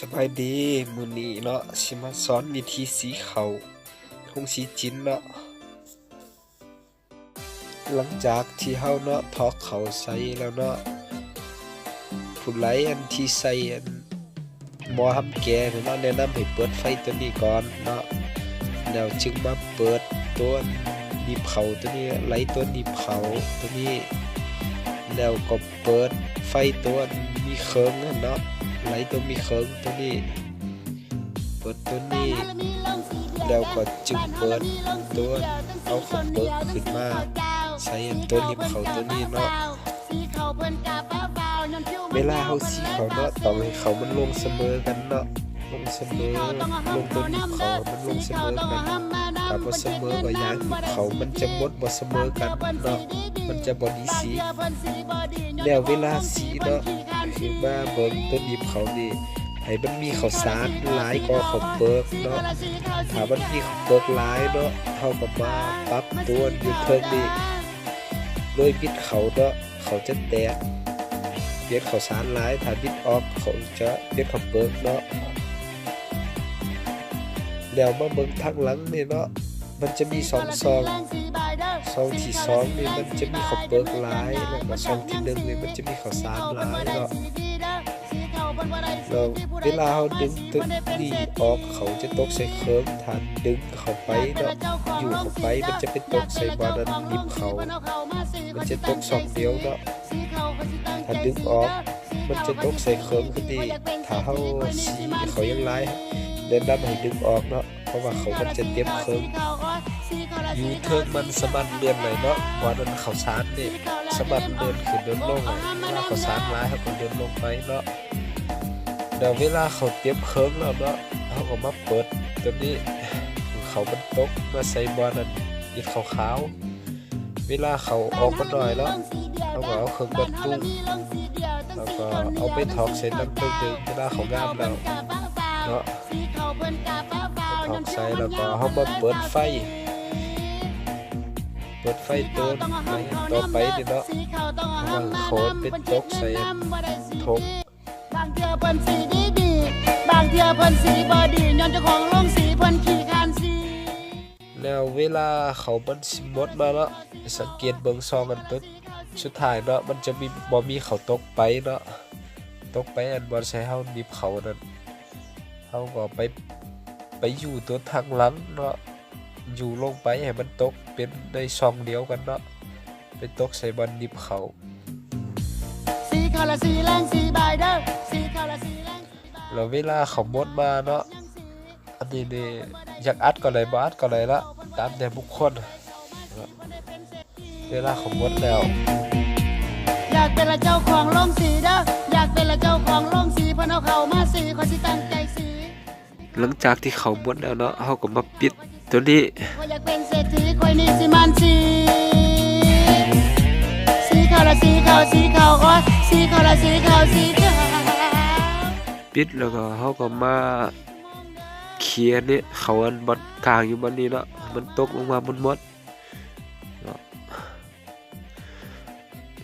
ສະບາຍດີ ມື້ນີ້ເນາະ ຊິມາສອນວິທີສີເຂົ້າ ລົງສີຈິນເນາະ. ຫຼັງຈາກທີ່ເຮົາເນາະ ຖອກເຂົ້າໃສ່ແລ້ວເນາະ, ຜູ້ໃດອັນທີ່ໃຊ້ອັນ ໝໍ້ຫຳແກະເນາະ ແນະນຳໃຫ້ເປີດໄຟຕົວນີ້ກ່ອນເນາະ ແລ້ວຈຶ່ງມາເປີດຕົວໜີບເຂົ້າຕົວນີ້ ໄຫຼຕົວໜີບເຂົ້າຕົວນີ້ ແລ້ວກໍເປີດໄຟຕົວມີເຄິ່ງຫັ້ນເນາະ ໄຫຼຕົວມີເຄິ່ງຕົວນີ້ ເປີດຕົວນີ້ ແລ້ວກໍຈຶ່ງເປີດຕົວເອົາເຂົ້າເປິກຂຶ້ນມາໃສ່ຕົວໜີບເຂົ້າຕົວນີ້ເນາະ. ເວລາເຮົາສີເຂົ້າເນາະ ຕ້ອງໃຫ້ເຂົ້າມັນລົງສະເໝີກັນເນາະ ລົງສະເໝີ ລົງຕົວໜີບເຂົ້າໃຫ້ມັນລົງສະເໝີກັນ. ຖ້າບໍ່ສະເໝີກໍຢາງໜີບເຂົ້າມັນຈະໝົດບໍ່ສະເໝີກັນເນາະ ມັນຈະບໍ່ດີສີ. ແລ້ວເວລາສີເນາະ ໃຫ້ມາເບິ່ງຕົວໜີບເຂົ້ານີ້ ໃຫ້ມັນມີເຂົ້າສານຫຼາຍກວ່າເຂົ້າເປິກເນາະ. ຖ້າມັນມີເຂົ້າເປິກຫຼາຍເນາະ ເຮົາກໍມາປັບຕົວຢູ່ເທິງນີ້ ໂດຍບິດເຂົ້າເນາະ ເຂົ້າຈະແຕກ ເປັນເຂົ້າສານຫຼາຍ. ຖ້າບິດອອກ ເຂົ້າຈະເປັນເຂົ້າເປິກເນາະ. ແລ້ວມາເບິ່ງທາງຫຼັງນີ້ເນາະ ມັນຈະມີສອງຊ່ອງ ຊ່ອງທີສອງນີ້ມັນຈະມີເຂົ້າເປິກຫຼາຍ ແລ້ວກໍຊ່ອງທີໜຶ່ງນີ້ມັນຈະມີເຂົ້າສານຫຼາຍເນາະ. ແລ້ວເວລາເຮົາດຶງຕົວນີ້ອອກ ເຂົ້າຈະຕົກໃສ່ເຄິ່ງ ຖ້າດຶງເຂົ້າໄປເນາະ ຍູ້ເຂົ້າໄປ ມັນຈະໄປຕົກໃສ່ບ່ອນອັນໜີບເຂົ້າ ມັນຈະຕົກຊ່ອງດຽວເນາະ. ຖ້າດຶງອອກ ມັນຈະຕົກໃສ່ເຄິ່ງຄືນີ້. ຖ້າເຮົາສີເຂົ້າຍັງຫຼາຍ ແນະນຳໃຫ້ດຶງອອກເນາະ ເພາະວ່າເຂົ້າມັນຈະເຕັມເຄິ່ງ. ຢູ່ເທິງມັນສາມາດເລື່ອນໄດ້ເນາະ ບ່ອນອັນເຂົ້າສານນີ້ ສາມາດເລື່ອນຂຶ້ນເລື່ອນລົງໄດ້. ເວລາເຂົ້າສານຫຼາຍ ເຮົາກໍເລື່ອນລົງໄປເນາະ. ແລ້ວເວລາເຂົ້າເຕັມເຄິ່ງແລ້ວເນາະ ເຮົາກໍມາເປີດຕົວນີ້ ເຂົ້າມັນຕົກມາໃສ່ບ່ອນອັນອິດຂາວໆ. ເວລາເຂົ້າອອກມັນໜ້ອຍເນາະ ເຮົາກໍເອົາເຄື່ອງມາຕຸ້ມ ແລ້ວກໍເອົາໄປຖອກໃສ່ນຳເຄື່ອງດຶງ ເວລາເຂົ້າງາມແລ້ວເນາະ ຖອກໃສ່ ແລ້ວກໍເຮົາມາເປີດໄຟ ເປີດໄຟຕົວໃໝ່ຕໍ່ໄປນີ້ເນາະ ເພາະວ່າເຂົາໄປຕົກໃສ່ຖົງ. ບາງເທື່ອເພິ່ນສີດີໆ ບາງເທື່ອເພິ່ນສີບໍ່ດີ ຍ້ອນເຈົ້າຂອງໂລງສີເພິ່ນຂີ້ຄ້ານສີ. ແລ້ວເວລາເຂົ້າມັນຊິໝົດມາເນາະ ສັງເກດເບິ່ງຊ່ອງອັນຕົວສຸດທ້າຍເນາະ ມັນຈະມີ ບໍ່ມີເຂົ້າຕົກໄປເນາະ ຕົກໄປອັນບ່ອນໃສ່ເຮົາໜີບເຂົ້ານັ້ນ ເຮົາກໍໄປ ໄປຢູ່ຕົວທາງຫຼັງເນາະ ຢູ່ລົງໄປໃຫ້ມັນຕົກເປັນໃນຊ່ອງດຽວກັນເນາະ ໄປຕົກໃສ່ບ່ອນໜີບເຂົ້າ. ສີເຂົ້າລະສີແລງສີບ່າຍເດີ ສີເຂົ້າລະສີແລງສີບ່າຍ. ແລ້ວເວລາເຂົ້າໝົດມາເນາະ ອັນນີ້ນີ້ ຢາກອັດກໍໄດ້ ບໍ່ອັດກໍໄດ້ລະ ຕາມແຕ່ບຸກຄົນ. ເວລາເຂົ້າໝົດແລ້ວ ຢາກເປັນລະເຈົ້າຂອງໂລງສີເດີ ຢາກເປັນລະເຈົ້າຂອງໂລງສີ ເພິ່ນເອົາເຂົ້າມາສີ ຂ້ອຍຊິຕັ້ງໃຈສີ. ຫຼັງຈາກທີ່ເຂົ້າໝົດແລ້ວເນາະ ເຮົາກໍມາປິດຕົວນີ້ ຂ້ອຍຢາກເປັນເສດຖີ ຂ້ອຍນີ້ຊິໝານສີ ສີເຂົ້າລະສີເຂົ້າ ສີເຂົ້າ ໂອ້ຍ ສີເຂົ້າລະສີເຂົ້າ ສີເຂົ້າ. ປິດແລ້ວກໍເຮົາກໍມາເຄຍນີ້ ເຂົ້າອັນບ່ອນກາງຢູ່ບ່ອນນີ້ເນາະ ໃຫ້ມັນຕົກລົງມາໝົດໆເນາະ.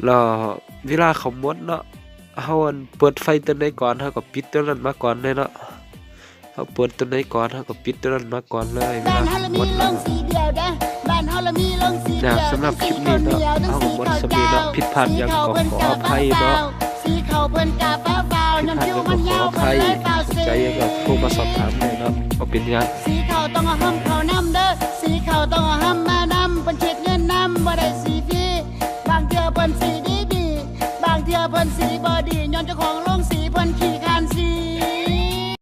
ແລ້ວເວລາເຂົ້າໝົດເນາະ ເຮົາອັນເປີດໄຟຕົວໃດກ່ອນ ເຮົາກໍປິດຕົວນັ້ນມາກ່ອນເລີຍເນາະ. ເຮົາເປີດຕົວໃດກ່ອນ ເຮົາກໍປິດຕົວນັ້ນມາກ່ອນເລີຍ. ເວລາເຂົ້າໝົດແລ້ວນະ ສຳລັບຄລິບນີ້ເນາະ ເຮົາກໍໝົດສ່ຳນີ້ເນາະ. ຜິດພາດຫຍັງກໍຂໍອະໄພເນາະ ຜິດພາດຫຍັງກໍຂໍອະໄພ. ສົນໃຈຫຍັງກໍໂທມາສອບຖາມໄດ້ເນາະ ບໍ່ເປັນຫຍັງ. ສີເຂົ້າຕ້ອງເອົາຫຳເຂົ້ານຳເດີ ສີເຂົ້າຕ້ອງເອົາຫຳມານຳ ເພິ່ນຄິດເງິນນຳ ບໍ່ໄດ້ສີຟຣີ. ບາງເທື່ອເພິ່ນສີດີໆ ບາງເທື່ອເພິ່ນສີບໍ່ດີ ຍ້ອນເຈົ້າຂອງໂລ